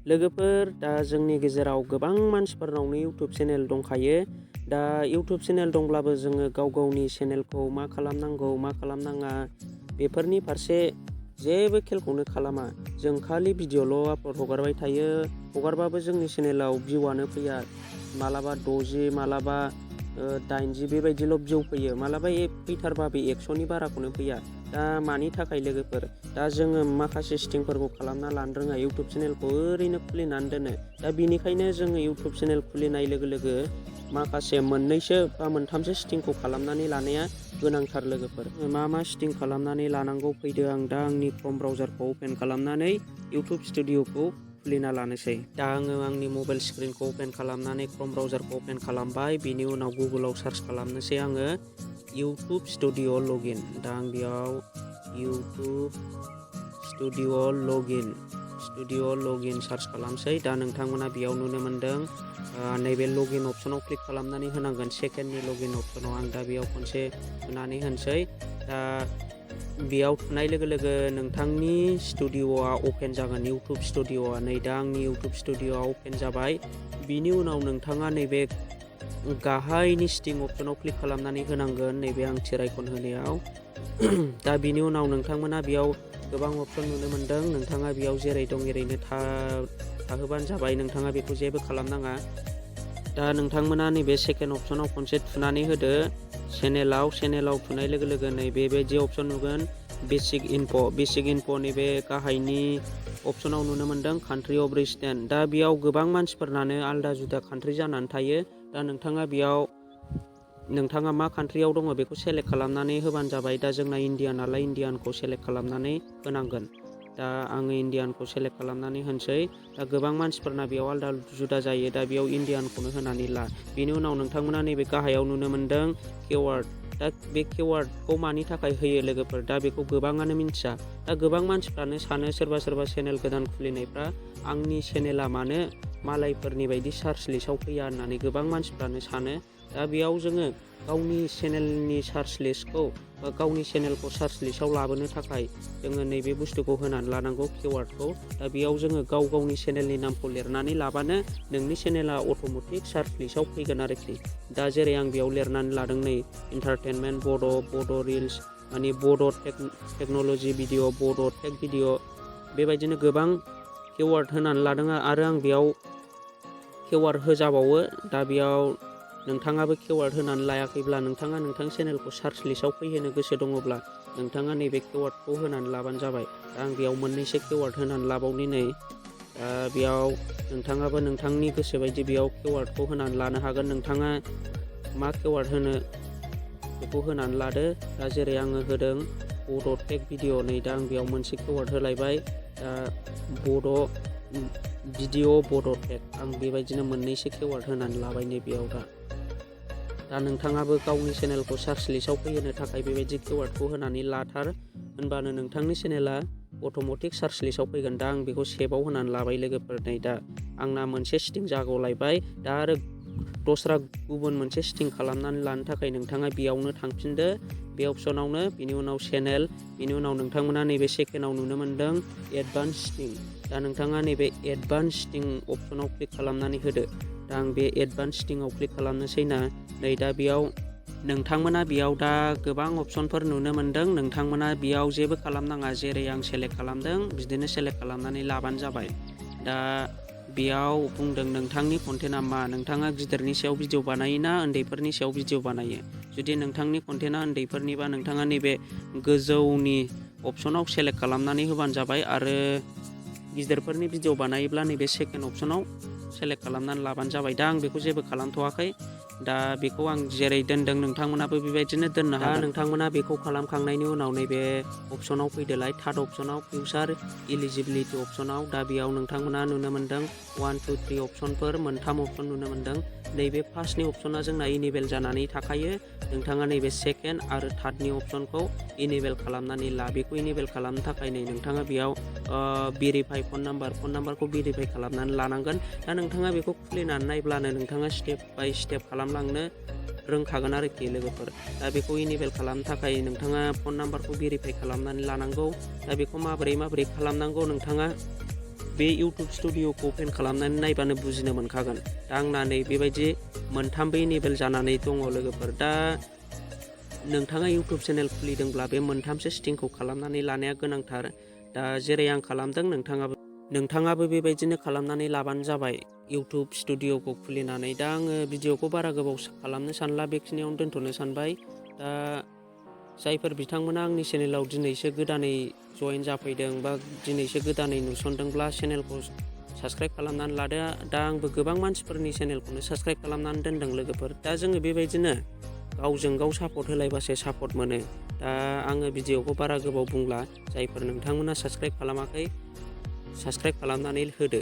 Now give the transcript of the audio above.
लोगोफोर, दा जोंनि गेजेराव गोबां मानसिफोरनावनो इउटुब चेनेल दंखायो। दा इउटुब चेनेल दंब्लाबो जोङो गाव गावनि चेनेलखौ मा खालामनांगौ मा खालामनाङा बेफोरनि फारसे जेबो खेलखौनो खालामा। जों खालि भिडिअ'ल' आपल'ड हगारबाय थायो। हगारबाबो जोंनि चेनेलाव भिउआनो फैया। मालाबा 60 मालाबा 80 बेबायदिल' भिउ फैयो। मालाबा फैथारबाबो 100नि बाराखौनो फैया। दा मानि थाखाय लोगोफोर? दा जोङो माखासे सेटिंफोरखौ खालामना लानो रोङा। इउटुब चेनेलखौ ओरैनो खुलिनानै दोनो। दा बिनिखायनो जोङो इउटुब चेनेल खुलिनाय लोगो लोगो माखासे मोननैसो बा मोनथामसो सेटिंखौ खालामनानै लानाया गोनांथार लोगोफोर। मा सेटिं खालामनानै लानांगौ फैदो आं दा आंनि क्रोम ब्राउजारखौ अपेन खालामनानै इउटुब स्टुडिअ'खौ खुलिना लानोसै। दा आङो आंनि मबाइल स्क्रिनखौ अपेन खालामनानै क्रोम ब्राउजारखौ अपेन खालामबाय। बिनि उनाव गुगोलाव सार्च खालामनोसै आङो इउटुब स्टुडिअ' लगइन। दा आं बेयाव इउटुब स्टुडिअ' लगइन सार्च खालामसै। दा नोंथांमोना बेयाव नुनो मोनदों नैबे लगइन अपसनाव क्लिक खालामनानै होनांगोन। सेकेन्डनि लगइन अपसनाव आं दा बेयाव खनसे थुनानै होनोसै। दा बेयाव थुनाय लोगो लोगो नोंथांनि स्टुडिअ'आ अपेन जागोन। इउटुब स्टुडिअ'आ नै दा आंनि इउटुब स्टुडिअ'आ अपेन जाबाय। बिनि उनाव नोंथाङा नैबे गाहायनि सेटिं अपसनाव क्लिक खालामनानै होनांगोन नैबे आं थिर आइकन होनायाव। दा बिनि उनाव नोंथांमोना बेयाव गोबां अपसन नुनो मोनदों। नोंथाङा बेयाव जेरै दं एरैनो थाहोबानो जाबाय। नोंथाङा बेखौ जेबो खालामनाङा। दा नोंथांमोना नैबे सेकेन्ड अपसनाव खनसे थुनानै होदो। चेनेलाव थुनाय लोगो लोगो नै बेबायदि अपसन नुगोन बेसिक इनफ' नैबे गाहायनि अपसनाव नुनो मोनदों कान्ट्रि अफ रेसिडेन्ट। दा बेयाव गोबां मानसिफोरनानो आलदा जुदा कान्ट्रि जानानै थायो। दा नोंथाङा बेयाव नोंथाङा मा कान्ट्रियाव दङ बेखौ सेलेक्ट खालामनानै होबानो जाबाय। दा जोंना इण्डिया नालाय इण्डियानखौ सेलेक्ट खालामनानै होनांगोन। दा आङो इण्डियानखौ सेलेक्ट खालामनानै होनोसै। दा गोबां मानसिफोरना बेयाव आलदा जुदा जायो। दा बेयाव इण्डियानखौनो होनानै ला। बेनि उनाव नोंथांमोना नैबे गाहायाव नुनो मोनदों किवार्ड। दा बे किवार्डखौ मानि थाखाय होयो लोगोफोर? दा बेखौ गोबाङानो मिन्थिया। दा गोबां मानसिफ्रानो सानो सोरबा चेनेल गोदान खुलिनायफ्रा आंनि चेनेला मानो मालायफोरनि बायदि सार्च लिस्टआव फैया होननानै गोबां मानसिफ्रानो सानो। दा बेयाव जोङो गावनि चेनेलनि सार्च लिस्टखौ बा गावनि चेनेलखौ सार्च लिस्टआव लाबोनो थाखाय जोङो नैबे बुस्थुखौ होनानै लानांगौ किवार्डखौ। दा बेयाव जोङो गाव गावनि चेनेलनि नामखौ लिरनानै लाबानो नोंनि चेनेला अट'मेटिक सार्च लिस्टआव फैगोन आरोखि। दा जेरै आं बेयाव लिरनानै लादों नै इन्टारटेनमेन्ट बड' रिल्स माने बड' टेक्न'लजि भिडिअ' बड' टेक भिडिअ' बेबायदिनो गोबां किवार्ड होनानै लादों। आरो आं बेयाव किवार्ड होजाबावो। दा बेयाव नोंथाङाबो किवार्ड होनानै लायाखैब्ला नोंथाङा नोंथांनि चेनेलखौ सार्च लिस्टआव फैहोनो गोसो दङब्ला नोंथाङा नैबे किवार्डखौ होनानै लाबानो जाबाय। दा आं बेयाव मोननैसो किवार्ड होनानै लाबावनि नै। दा बेयाव नोंथाङाबो नोंथांनि गोसो बायदि बेयाव किवार्डखौ होनानै लानो हागोन। नोंथाङा मा किवार्ड होनो बेखौ होनानै लादो। दा जेरै आङो होदों बड' टेक भिडिअ' नै दा आं बेयाव मोनसे किवार्ड होलायबाय। दा बड' भिडिअ' बड' टेक आं बेबायदिनो मोननैसो किवार्ड होनानै लाबाय नै बेयाव। दा नोंथाङाबो गावनि चेनेलखौ सार्च लिस्टआव फैहोनो थाखाय बेबायदि किवार्डखौ होनानै लाथार। होनबानो नोंथांनि चेनेला अट'मेटिक सार्च लिस्टआव फैगोन। दा आं बेखौ सेभआव होनानै लाबाय लोगोफोर नै दा आंना मोनसे सेटिं जागलायबाय। दा आरो दस्रा गुबुन मोनसे सेटिं खालामनानै लानो थाखाय नोंथाङा बेयावनो थांफिनदो बे अपसनावनो। बिनि उनाव चेनेल, बिनि उनाव नोंथांमोना नैबे सेकेन्डआव नुनो मोनदों एडभान्स सेटिं। दा नोंथाङा नैबे एडभान्स सेटिं अपसनाव क्लिक खालामनानै होदो। दा आं बे एडभान्स सेटिंआव क्लिक खालामनोसै ना। नै दा बेयाव नोंथांमोना बेयाव दा गोबां अपसनफोर नुनो मोनदों। नोंथांमोना बेयाव जेबो खालामनाङा। जेरै आं सेलेक्ट खालामदों बिदिनो सेलेक्ट खालामनानै लाबानो जाबाय। दा बेयाव बुंदों नोंथांनि कन्टेन्टआ मा? नोंथाङा गिदिरनि सायाव भिडिअ बानायोना उन्दैफोरनि सायाव भिडिअ बानायो? जुदि नोंथांनि कन्टेन्टआ उन्दैफोरनिबा नोंथाङा नैबे गोजौनि अपसनाव सेलेक्ट खालामनानै होबानो जाबाय। आरो गिदिरफोरनि भिडिअ बानायोब्ला नैबे सेकेन्ड अपसनाव सेलेक्ट खालामनानै लाबानो जाबाय। दा आं बेखौ जेबो खालामथ'वाखै। दा बेखौ आं जेरै दोनदों नोंथांमोनाबो बेबायदिनो दोननो हागोन। दा नोंथांमोना बेखौ खालामखांनायनि उनाव नैबे अपसनाव फैदोलाय थार्ड अपसनाव फिउचार इलिजिबिलिटि अपसनाव। दा बेयाव नोंथांमोना नुनो मोनदों 1 2 3 अपसनफोर मोनथाम अपसन नुनो मोनदों। नैबे फार्स्टनि अपसना जोंना इनेबल जानानै थाखायो। नोंथाङा नैबे सेकेन्ड आरो थार्डनि अपसनखौ इनेबल खालामनानै ला। बेखौ इनेबल खालामनो थाखाय नै नोंथाङा बेयाव भेरिफाइ फन नाम्बारखौ भेरिफाइ खालामनानै लानांगोन। दा नोंथाङा बेखौ खुलिनानै नायब्लानो नोंथाङा स्टेप बाय स्टेप खालामलांनो रोंखागोन आरोखि लोगोफोर। दा बेखौ इनेबल खालामनो थाखाय नोंथाङा फन नाम्बारखौ भेरिफाइ खालामनानै लानांगौ। दा बेखौ माबोरै खालामनांगौ नोंथाङा बे इउटुब स्टुडिअ'खौ अपेन खालामनानै नायबानो बुजिनो मोनखागोन। दा आंना नै बेबायदि मोनथामबो इनेबोल जानानै दङ लोगोफोर। दा नोंथाङा इउटुब चेनेल खुलिदोंब्ला बे मोनथामसो सेटिंखौ खालामनानै लानाया गोनांथार। दा जेरै आं खालामदों नोंथाङाबो बेबायदिनो खालामनानै लाबानो जाबाय इउटुब स्टुडिअ'खौ खुलिनानै। दा आङो भिडिअ'खौ बारा गोबाव खालामनो सानला, बेखिनियावनो दोनथ'नो सानबाय। दा जायफोर बिथांमोना आंनि चेनेलाव दिनैसो गोदानै जয়েन जाफैदों बा दिनैसो गोदानै नुसनदोंब्ला चेनेलखौ साबस्क्राइब खालामनानै लादो। दा आंबो गोबां मानसिफोरनि चेनेलखौनो साबस्क्राइब खालामनानै दोनदों लोगोफोर। दा जोङो बेबायदिनो गावजों गाव सापर्ट होलायबासो सापर्ट मोनो। दा आङो भिडिअ'खौ बारा गोबाव बुंला, जायफोर नोंथांमोना साबस्क्राइब खालामाखै साबस्क्राइब खालामनानै होदो।